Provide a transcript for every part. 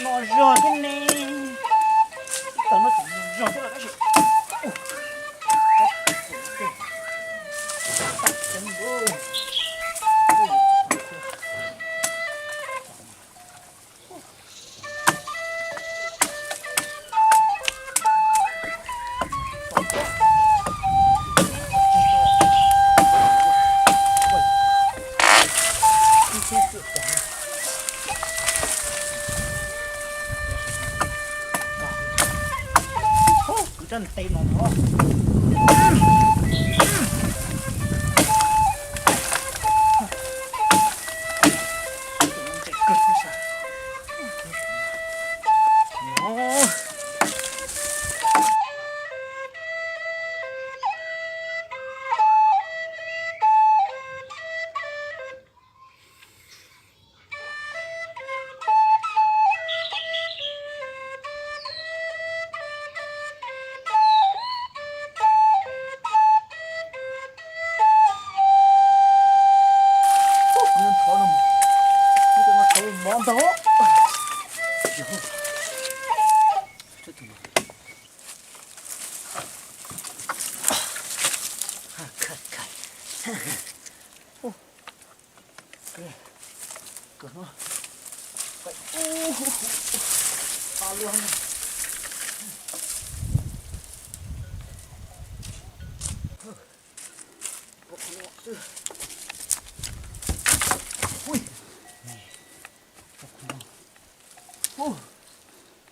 No zog thiab ne. Tau no tseem zog thiab los tab sis. Kwv rab nte no no.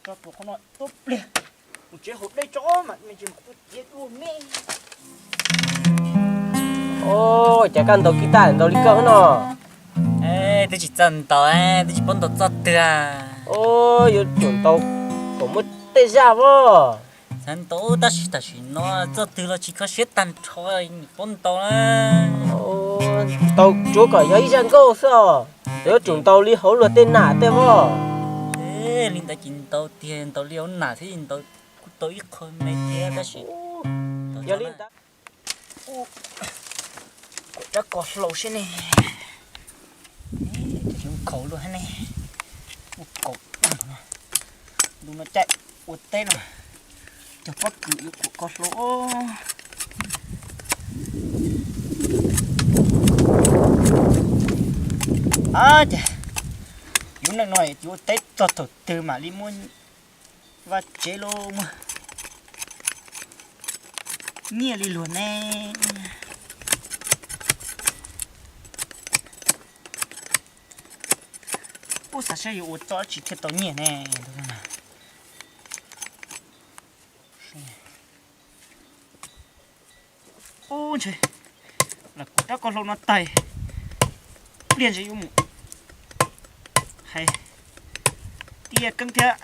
Tso tuav qhov no tuaj pliag, mus tsev haus dej tso mas me ntsis mam tuaj tiav dua me. Ua cas koj ntaus kis tas ntaus li koj no? Twb tsis txawj ntaus, twb tsis paub ntaus txoj twg. Yuav tsum ntaus kom muaj tej zaj as. Xav ntaus tab sis tam sim no txoj twg los tsis kho siab tag nrho, paub ntaus na. Ntaus tsuav kom yog ib zaj nkauj xwb os, yuav tsum ntaus li hauv luag tej nam tej as. Li ntawd ces ntaus tiag, ntaus li hauv nam thiab ntaus kuj tau ib qho me thiab tab sis yog li ntawd. Kuam rab ko hlau seb ne. Khaus luaj thiab ne. Ua kaum ntu no caij ua teb no, cog pob kws yuav kuam ko hlau. Ab, ces yus neej no yuav ua teb txog thaum twg mam li muaj vaj tsev los muaj nyiaj li luag ne? Ub, xav saib yuav ua txoj dab tsi thiaj tau nyiaj ne. Ub, ntshe lam kuam rab ko hlau no tag, pliag ntshe yuav mus hais Tij Keeb thiab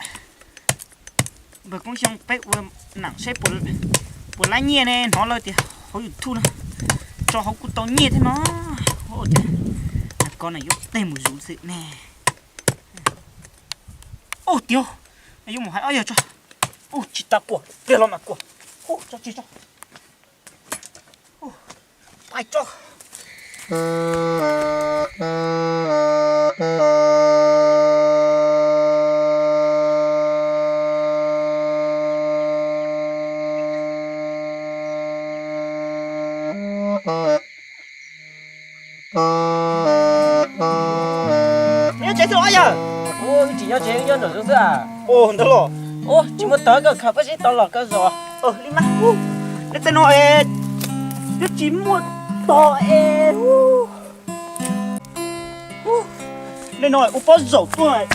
npawg Koob Xyooj peb ua nam saib puas laib nyiaj ne. Hnov lawv tias hauv YouTube no tso hauv kuj tau nyiaj thiab no. Ua cas ko na yuav teg mus zuv xwb ne. Ub, tiag, yuav mus hais ob yawg tso. Ub, tsis tas kuam, pliag los mam kuam. Ub, tso tsis tso. Pais tso. Nyob tsev xwb los yawg? Ub, wb tsis nyob tsev, wb nyob nraum zoov xwb as. Ntawd los. Ub, tsis muaj tog, koj khaws pob zeb tod los koj zov. Li mas, neb tej no es twb tsis muaj tog es. Nej no ua pob zaum tuaj,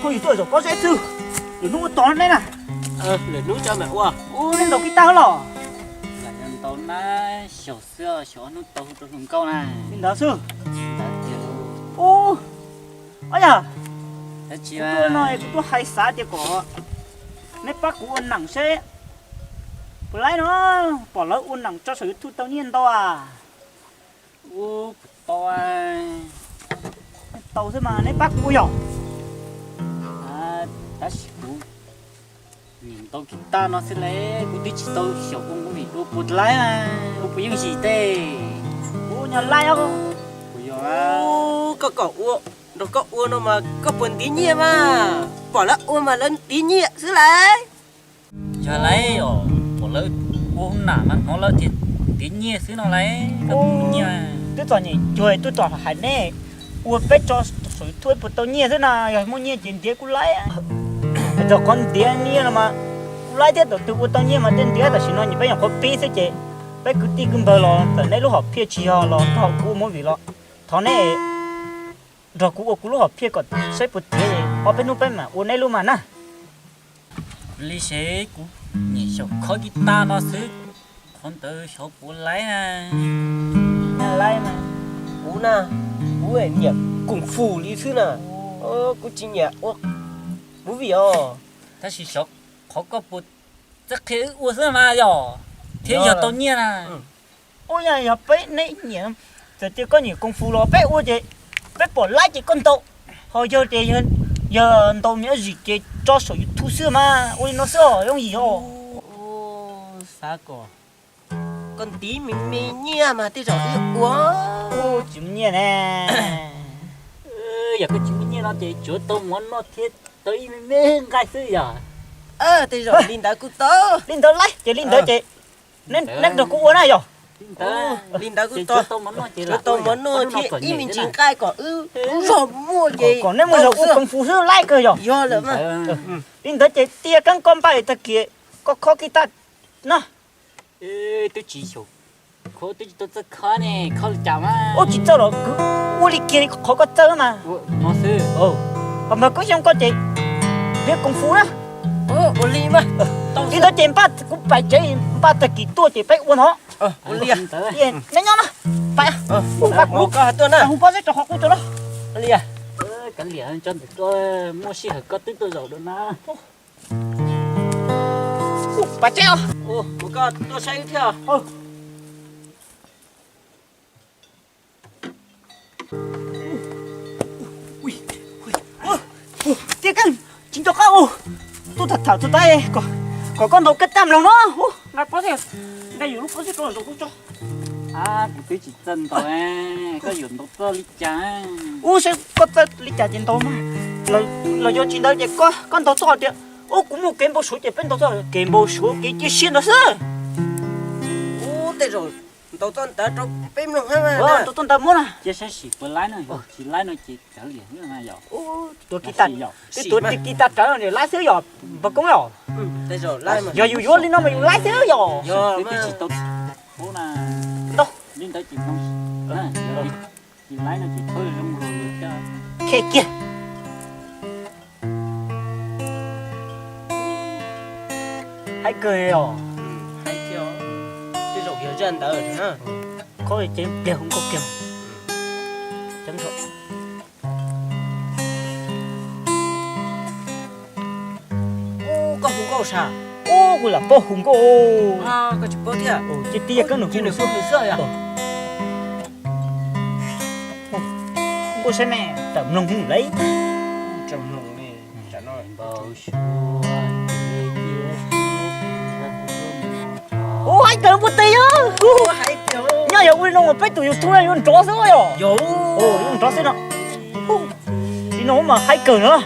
phooj ywg tuaj zaum pob zeb xwb, lwm hnub ua tog neb na. Lwm hnub tso mam ua. Ub, neb ntaus kis tag los? Lam yog ntaus nab xyaum xwb, xyaum ob hnub tau hu rau hluas nkauj na. Li ntawd xwb. Ub, ob yawg, kuv tuaj no kuv tuaj hais xav tias kom neb pab kuv ua nam seb puas laib no, pom lawv ua nam tso saum YouTube tau nyiaj ntau as. Ub, kuv tau, tau xwb mas neb pab kuv yom. Tab sis kuv nyiam ntaus kis tag no xwb le, kuv twb tsis tau xyaum ua movie dua puas laib, ua puas yeej yim tej. Ub, nyob laib os. Kuv yog, koj kom ua, nrog koj ua no mas koj puas ntiav nyiaj mas? Pom lawv ua mas lawv ntiav nyiaj xwb lauj. Yog lauj, pom lawv ua hauj nam mas hnov lawv tias ntiav nyiaj xwb no lauj. Twb txom nyem cuag twb txom hais nej ua peb tso saum YouTube puas tau nyiaj xwb na, yog muaj nyiaj ces ntiav kuj laib. Thaum qhov ntiav nyiaj no mas kuj laib thiab, thaum twg ua tau nyiaj mas thiaj ntiav, tam sim no nyias peb nyuam qhuav pib xwb ces peb kwv tij kwv npawg los txawm nej lub hom phiaj tsis yog los nrog kuv ua movie los thov nej nrog kuv ua kuv lub hom phiaj kom saib puas tiav, ob peb hnub peb mam ua neb lub mas na. Li ces kuv nyiam xyaum khob kib tag no xwb, qhov ntawd xyov puas laib na. Laib mas. Kuv na, kuv nyiam koom fus li xwb na, kuv tsis nyiam ua movie os. Tab sis xyov qhov koj puas txawj qhia wb ua xwb mas yog, thiab yog tau nyiaj na. Ua yog, yog peb neb nyiam, txawm tias koj nyiam koom fus los peb ua ces peb pom laib ces koj ntaus, ho yog ces yog ntaus miv zim ces tso saum YouTube xwb mas ua li no xwb os yooj yim os. Xav kom koj ntiav me me nyiaj mas tej zaum wb ua. Tsis muaj nyiaj ne. Yog koj tsis muaj nyiaj no ces tsuav tau mov noj thiab tau ib me me nqaij xwb yog. Tej zaum li ntawd kuj tau. Li ntawd laib ces li ntawd ces neb nrog kuv ua na yog. Li ntawd kuj tau, tsuav tau mov noj thiab ib me ntsis nqaij kom wb lub zog muaj ces kom neb muaj zog ua koom fus xwb laib kawg yog. Yog lawm mas. Li ntawd ces tiaj keeb koj npaj tag kis koj khob kib tag no. Twb tsis xyaum khob, twb tsis tau txawj khob ne, khob li cas mas. Ua tsis txawj los kwv ua li kiag li qhov koj txawj mas. Ho mas koj xyoo koj ces ntiav koom fus na. Li ntawd ces npaj kuv pais tsev, npaj tag kis tuaj ces peb ua no. Neb nyob na, pais, hu pob zeb rau qhov qub tso na. Kav liam, tso ntawm koj, muaj sij hawm koj twb tuaj zaum dua na. Pais tsev os. Mus koj tuaj saib wb thiab. Tiaj Keej, tsis nco qab ua, tuaj tham tham txog tas kom koj ntaus kab taj mloog no. Nqa pob zeb, nqa yus lub pob zeb rau zaum kuv tso. Kuv twb tsis txawj ntaus, koj yuav ntaus txawj li cas? Ub, saib koj txawj li cas ces ntaus mas. Los yog tsis ntawd ces koj ntaus txoj tias, ub, kuv muaj kev npau suav ces peb ntaus txoj kev npau suav kev cia siab ntawd xwb. Ub, tej zaum ntaus txoj ntawd rau peb mloog hab. Ntaus txoj ntawd muab na. Cia saib sim puas laib na, tsis laib no ces kav liam. Tuav kis tas, twb tuav kis tas rawv niam laib xwb yog npawg Koob yog. Yog yus yuav li no mas yus laib xwb yog. Tau li ntawd ces tsis laib no ces txhob zoo khe kiag. Haib kawg os. Haib kiag, tej zaum yog zaj ntawd na. Khob ceev pliag hu nkauj kiag. Ub, koj hu nkauj sas. Ub, kuv lam paub hu nkauj. Koj tsis paub thiab. Ces tij yog koj nws hu nws xwb. Nkauj saib me, tawm mloog hu lawm. Ub, haib kawg npua teb yog. Nyob yog ua li no mas peb tus YouTube no yuav nrov xwb yog. Yuav nrov xwb no. Li no mas haib kawg na.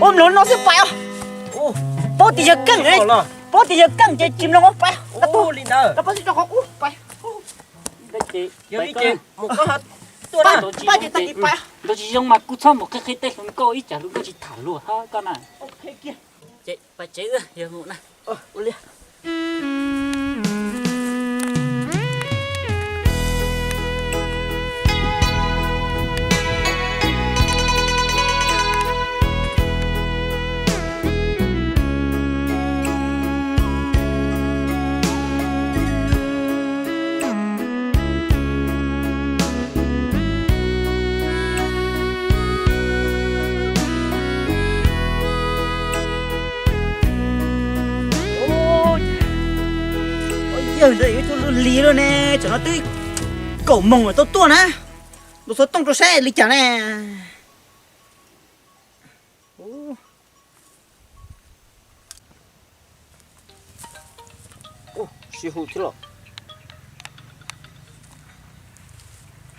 Ua mloog no xwb pais os. Paub tias yawg keej, paub tias yawg keej ces tsis mloog pais. Li ntawd, paub tsis tau qhov qub pais. Yog li ces mus koj tuaj na. Ntaus tsis zoo mas kuj txhob mus qhib qhib tej hluas nkauj, ib tsam hluas nkauj tsis tham luag hab koj na. Ces pais tsev yog mus na. Yawg ntawd yuav tuaj lug lig lawm ne, tsam no twb kaum moos lawm tau tuaj na. Ntaus xov tooj rau saib li cas ne. Sib hu thiab los.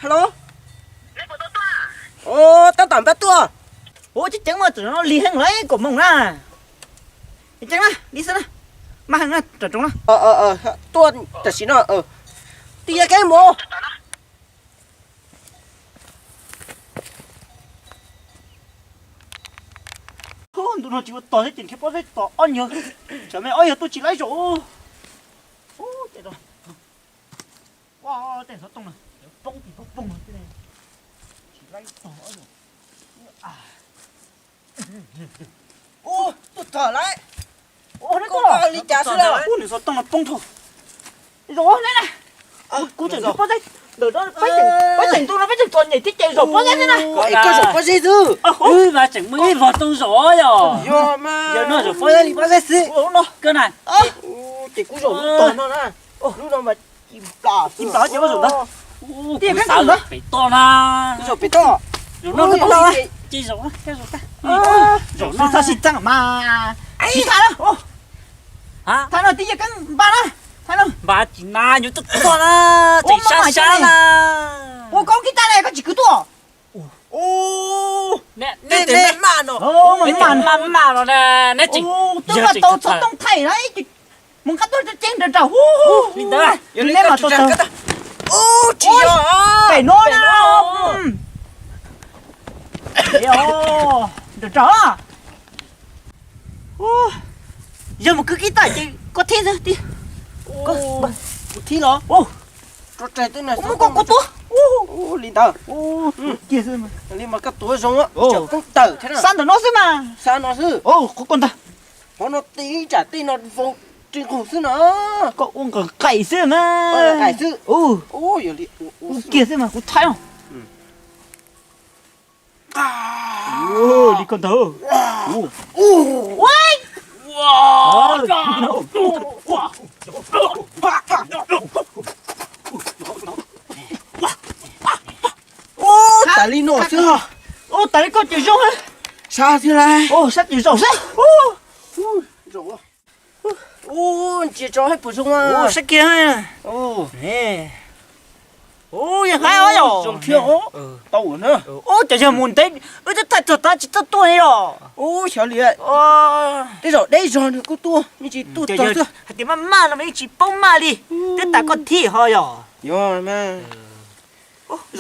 Hello. Tab tom npaj tuaj. Ua tseeb tseeb mas Tam no lig heev lawm, kaum moos na. Ceeb na, li xwb na. Maj heev na, tsom roos na. Tuaj tam sim no. Tij Yaj Keeb mus. Ntu no tsis ua tog thiab ces nrhiav pob zeb tos ob nyuag, tsam me ob yawg tuaj tsis laib zaum. Ua tej xov tooj no poob tim poob poob tsis laib tog. Ua tuaj txog lawm. Li cas xwb los? Ua nws xov tooj no poob dhau. Zaum ne, kuv tseem nrhiav pob zeb ntawm no, peb tseem ntu no peb tseem txom nyem thiab ces zaum pob zeb xwb na. Es koj zaum pob zeb xwb. Wb mas tseem muaj ib vog tooj zaum yog. Yog no zaum pob zeb li pob zeb xwb. Koj na, ces kuv zaum lub tog no na. Lub no mas ci plas ci plas ces zaum ntawd. Kuv xav zaum pem toj na. Kuv zaum pem toj. Zaum no ces zaum, zaum no txhob sib txeeb mas. Tsis tham lawm. Tham no tij Yaj Keeb npaj na. Tham no npaj tsis na, nyuam tuaj txog na, tseem sab sab na. Ua koj kib tas li koj tsis kwv tuaj. Neb tseem maj maj no, neb tseem maj maj no na, neb tseem twb yog tau txog tooj thaij na, mus qab tuaj ceeb nrawm nrawm hu li ntawd, neb mas tau txog. Tsis yog pem no na. Nrawm nrawm. Yog mus kwv kib tas ces koj thib xwb tij. Kuv thib los? Muab koj kua tuav. Li ntawd. Kiag xwb. Li mas koj tuav zoo, tseem poob tawm thiab na. Sab ntawm no xwb mas. Sab no xwb. Qhov ko ntag. Qhov no tij ib tsam tej no vau ri nqug xwb no. Koj ua nqaim xwb mas. Nqaim xwb. Ua kiag xwb mas kuv thaib no. Li ko ntag. Tas li no xwb. Tas li koj ces zoo. Sab xwb lauj. Sab ces zaum xwb. Ntsia tso hais puas zoo. Sab kiag. Yog haib os yog. Zoo thiab os. Tau na. Ub, cov yog mus ntev, wb twb thaij txog tas tsis txawj tuaj li os. Ub, xyov li. Tej zaum deb zog nws kuj tuaj, yeej tsis tuaj txog xwb. Hais tias maj maj no mas yeej tsis paub maj li. Twb tas koj thib ho yog. Yog mas.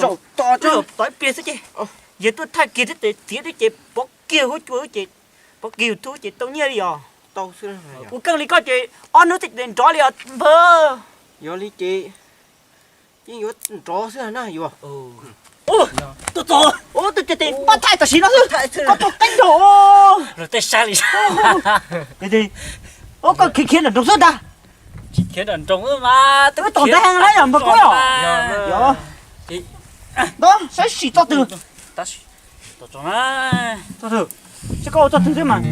Zaum tos, zaum tos ib pliag xwb ces yog tuaj thaij kiag thiab tes txiav twb ces pov kiag huab cua ces pov kiag YouTube ces tau nyiaj li os. Ua keej li koj ces ob hnub twb nrov li os npawg. Yog li ces yeej yuav nrov xwb na yuav. Tuaj txog. Ub, tus ces tes npaj thaij tam sim no xwb. Koj tuaj qeeb nraug. Luag tej sab li. Ub, koj khiav khiav nram nroos xwb ntag. Tsis khiav nram nroos mas. Wb tom ntej heev na yog npawg Kub os. Ntawd saib sim txoj twg. Txoj twg, saib koj ua txoj twg xwb mas.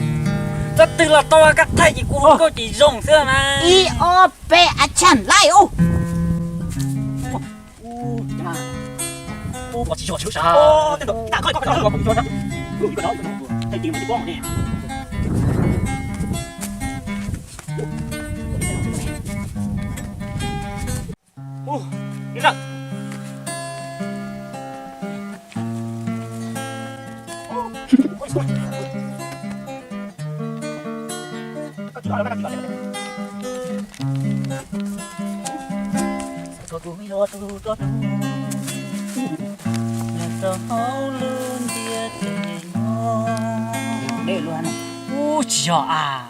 Txoj twg los tau, koj thaij ces kuv hu koj ces zoo xwb na. Ib ob peb action, light. Ub, tsis yog a.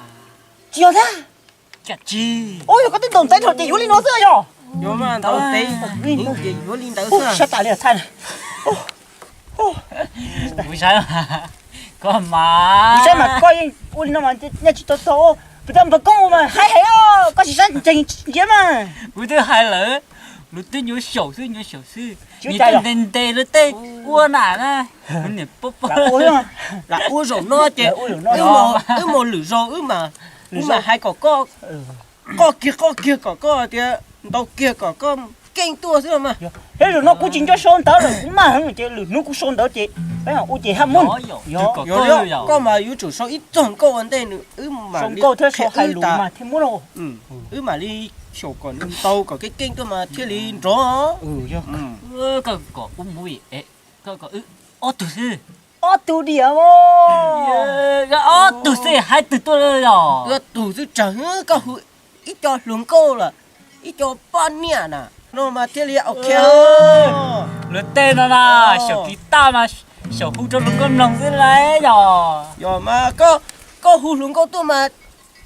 Tsis yog thiab. Cas tsis. Ub, yog koj twb ntaus ntev dhau ces yuav li no xwb yog. Yuav mas ntaus ntev ces yuav li ntawd xwb. Sab tas li thaij. Kuv saib, koj mas, kuv saib mas koj yeej ua li no mas nyaj tsis tau txog. Pes tsawg npawg koob ua mas haib heev, koj tsis saib ntseeg ntsia mas. Kuv twb hais lawm, luag twb nyuaj xyaum xwb, nyuaj xyaum xwb. Nws twb ntes ntes luag tej ua na na. Lam ua zaum no ces wb mus lwm zaus wb mas, wb mas hais kom koj, qoj kiag qoj kiag kom koj tias, ntaus kiag kom koj keej tuaj xwb mas. Thiab zaum no kuv tsis nco sau ntawv lawm, kuv maj heev ces lwm hnub kuv sau ntawv ces peb ua ces haj muaj. Koj mas yuav tsum sau ib txog nkauj ua ntej nws, wb mam li qhia wb tas. Wb mam li xyaum kom nws ntaus kom keej keej tuaj mas thiaj li nrov. Koj kom wb mus, koj kom wb ob tug xwb. Ob tug diam os. Ob tug xwb hais twg tuaj yog? Ob tug xwb tsawg, koj hu ib co hluas nkauj los ib co poj niam na, no mas thiaj li ok. Luag tej no na, xyaum tiv taj mas xyaum hu rau hluas nkauj mloog xwb lauj yog. Yog mas koj hu hluas nkauj tuaj mas,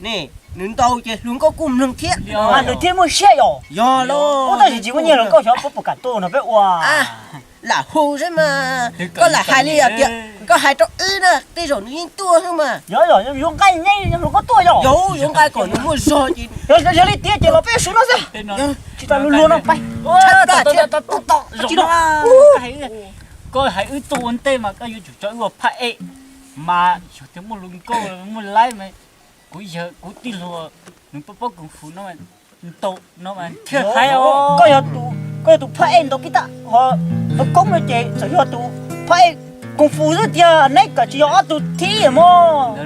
ne, nws ntaus ces hluas nkauj kuj mloog thiab. Mas nws thiaj muaj siab yog. Yog los. Tab sis tsis muaj nyiaj hluas nkauj xyov puas kam tuaj nrog peb ua. Lam hu xwb mas, koj lam hais li tias, koj hais rau wb na tej zaum nws yeej tuaj xwb mas. Yog yog, yuav nqaij nyeeb hluas nkauj tuaj yog. Yog, yuav nqaij kom nws muaj zog ces. Yog li tiag ces los peb sawv no xwb. Tsis tas luag luag no pais. Koj hais wb tuaj ua ntej mas koj yuav tsum tso wb ua phaj ej, mas yog tias muaj hluas nkauj muaj laib mas kuv yawg kuv tij laug nws paub paub koom fus no, ntaus no mas thiaj hais os. Koj yog tus phaj ej ntaus kib taj ho, ntaus koob no ces txawm yog tus phaj ej koom fus xwb tiag, neb kom tsis yog ob tug thib mog.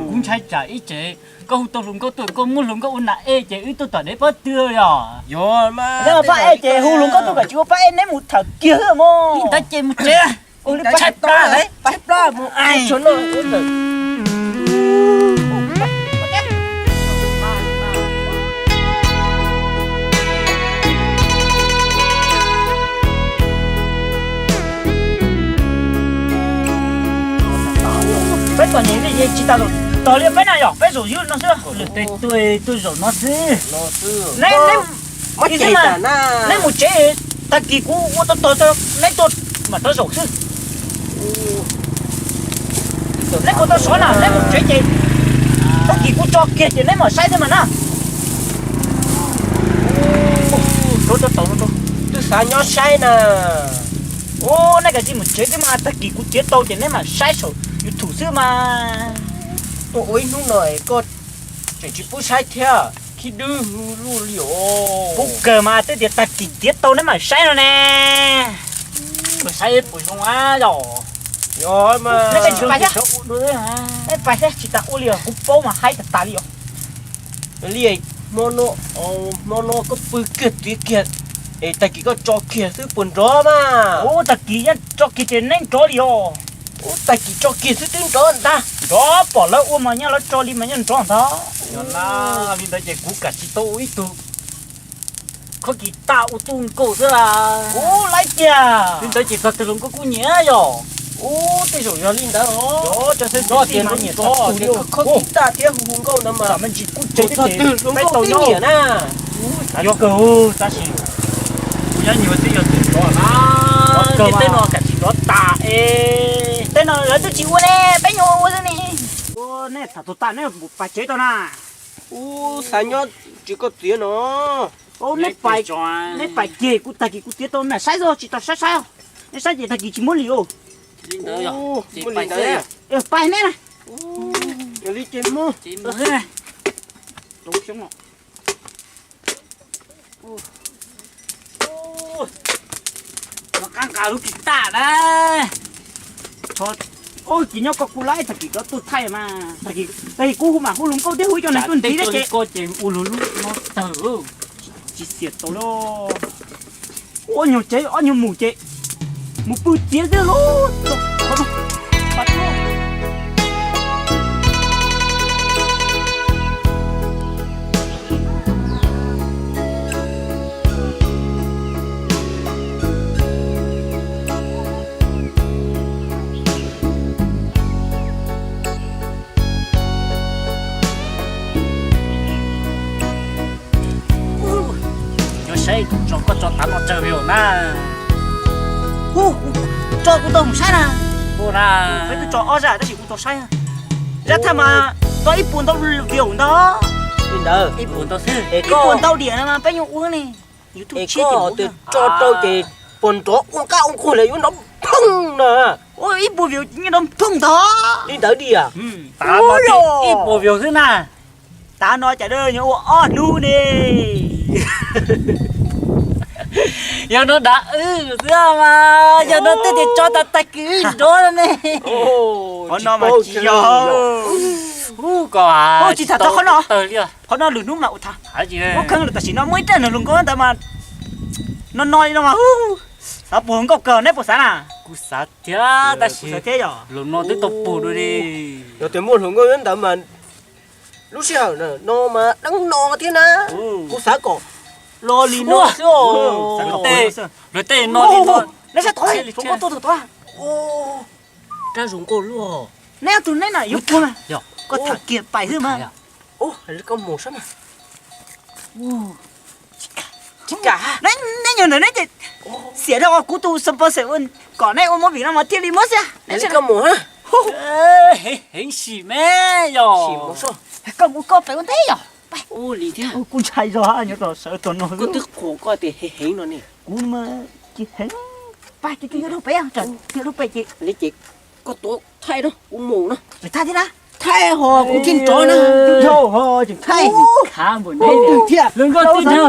Kuv ntshai tsam ib tsam koj hu tau hluas nkauj tuaj, koj muab hluas nkauj ua nam ej ces wb tuaj tom dev pob tw yog. Yog phaj ej ces hu hluas nkauj tuaj kom tsis ua phaj ej, neb mus thawm kiag xwb mog. Ntawd ces mus tsev. Ntshai plab, ntshai plab mus. Peb txom nyem tsis tas tos li peb na yog, peb zaum ywb no xwb. Lwm tes tuaj zaum no xwb. Neb mus tsev, tag kis kuv ua tau tog rau neb tuaj mam rov zaum xwb. Neb ua tau sov na, neb mus tsev ces tag kis kuv tso kiag ces neb mam saib thiab mas na. Twb xav nyob saib na. Ua neb kav tsij mus tsev thiab mas, tag kis kuv tiav tau ces neb mam saib saum YouTube xwb mas. Tuaj ua ib hnub no koj tseem tsis pub saib thiab, khib dwb luj li os. Pub kawg mas, twb tias tag kis tiav tau neb mam saib no ne. Saib puas zoo yog. Neb pais thiab, tsis tas ua li os, kuv paub mas haib tag tas li os. Li hmo no, hmo no koj pw kiag txiav kiag es tag kis koj tso kiag xwb puas nrov mas? Ub, tag kis yeej tso kiag ces neb nrov li os. Ub, tag kis tso kiag xwb twb nrov ntag. Nrov, pom lawv ua mas nyob lawv tso li mas nyob nrov ntag. Yog na, li ntawd ces kuv kam tsis tau ua ib tug khob kis taj ua tub nkauj xwb las. Ub, laiv tiag. Li ntawd ces txog tus hluas nkauj kuj nyiam yog. Ub, tej zaum yog li ntawd os. Yog, tso xwb, nrov tiag, nrov tiag, khob kis taj thiab hu nkauj ntawd mas. Txog tus hluas nkauj twb nyiam na. Yog kawg, tab sis kuv nyob nyuag twb yog tus nrov na. Tej no kam tsis nrov tas es. Tej no lawv twb tsis ua ne, peb nyuag ua xwb ne. Nej tham tus tas neb pais tsev tau na. Ub, xav nyob tsis koj txiav no. Neb pais kiag kuv tag kis kuv tiav tau mam saib xwb, tsis tau saib saib. Neb saib ces tag kis tsis muab li os. Pais neb na. Li ces mus. Qab nqa lub kis taj na. Ub, kis nyob koj kuj laib, tag kis koj tuaj thaij mas. Tag kis kuv hu mam hu hluas nkauj thiab hu ib co neeg tuaj ntxiv thiab ces. Koj ces ua luag lub no tawg. Tsis xiam tau li. Ob nyuag tsev ob nyuag mus ces mus pw txiav xwb lauj. Nyob saib, tso koj tso tav no tsawg view na. Ub, tso kuv tau mus saib na. Ub na. Peb twb tso ob zaj tab sis kuv tau saib. Zaj thaj mas tau ib puas ntau view ntag. Ib puas ntau xwb. Ib puas ntau diam no mas peb nyuag ua ne. YouTube tshiab ces tso rau ces puas nrov ua qab ua nqug li yuav nrov phooj na. Ua ib puas view nrov phooj ntag. Li ntawd diam. Tav no ib puas view xwb na. Tav no cas yuav ua ob hnub ne. Yog no dav wb xwb mas, yog no tej tias tso tas tag kis wb nrov ne. Qhov no mas tsis yog. Tsis tham txog qhov no. Qhov no lwm hnub mas ua tham. Muab kheej lawm tam sim no muaj ib rag nws hluas nkauj ntawd mas no no li no mas. Xav puag hluas nkauj kawg neb puas xav na? Kuv xav thiab tab sis thiab yog lus no twb tau puag dua li. Yog tias muaj hluas nkauj nyob ntawd mas lub sij hawm no mas deev no thiab na. Kuv xav kom los li no xwb. Luag tej no li no. Neb saib tod, hluas nkauj tuaj tod. Rab zoo nkauj luaj. Neb ob tug neb na yuav puag mas koj tham kiag pais xwb mas. Koj mus saib mas. Neb nyuag ntawd neb ces xiam rau kuv tus sponsor kom neb ua movie no mas thiaj li muab xwb. Neb saib koj mus. Heev sim me yog. Koj mus koj pem ua ntej yog. Kuv ntshai zog nyob rau sawv tog no. Koj twb qhuas koj tias heev heev no ne. Kuv mas tsis heev. Pab ces nyob rau pem, nyob rau pem ces. Koj tuav thaij rau kuv mus no. Thaij thiab na. Thaij ho kuv thiaj nrov na. Thaij. Khav npaum ne. Hluas nkauj tib dhau,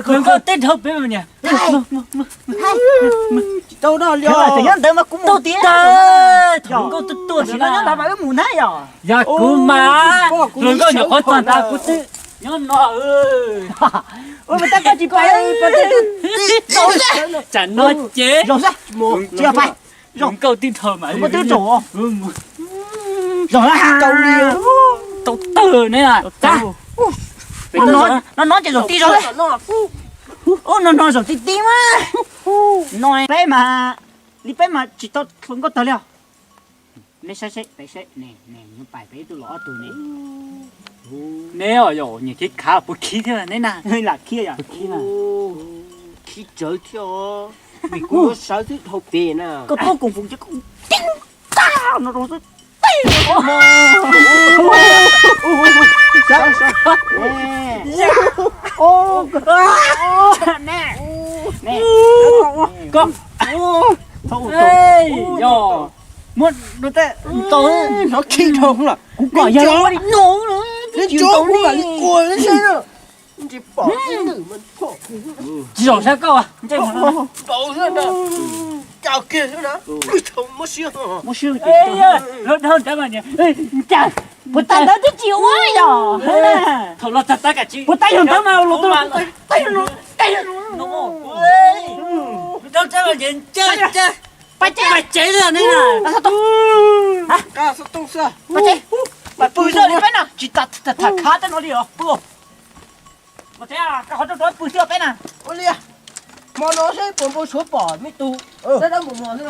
hluas nkauj tib dhau pem niam. Tsis tau dab li os. Nyob ntawd mas kuv mus tiag. Hluas nkauj tuaj tuaj si no nyob ntawd mas wb mus ntag yog. Yog kuv mas hluas nkauj nyuam qhuav txog ntawd kuv twb nyob no. Ua mas tab koj tsis pais. Tsam no ces hluas nkauj tib dhau mas twb raug. Tau tawg ne. No no ces zaum tib zaug. Ub, no no zaum tib tib mas. No peb mas, li peb mas tsis tau hluas nkauj tawg li os. Neb saib seb pem seb, neb pais peb ib tug los ob tug ne. Neb os yog nyias kev khav puas khib thiab neb na. Lam khib yom. Khib tsawv thiab os. Vim kuv yuav sawv xwb dhau pem na. Koj pub koom fum ces koj tib tag no rau xwb. Koj, yog muab rau tej tau, hnov khib dhau lawm. Kuv kom yog li no, neb tso kuv mam li ua neb saib na. Tsis zaum sab koj. Ntaus xwb na, coj kiag xwb na. Muab siab, muab siab. Lub dhau ntawd mas, puas tas ntawd twb tsis ua yog. Thaum los tag tab kav tsij, puas tas yog ntawd mas los tua. Lub dhau ntawd mas nce nce, pab tsev, pab tsev xwb ne. Pab tsev, pw xwb li peb no, tsis tas tham khav tej no li os. Pw. Ua teb, koj qhov rooj rau pw xwb peb na. Ua li, hmo no seb puas npau suav pom me tub dawb dawb mos mos xwb.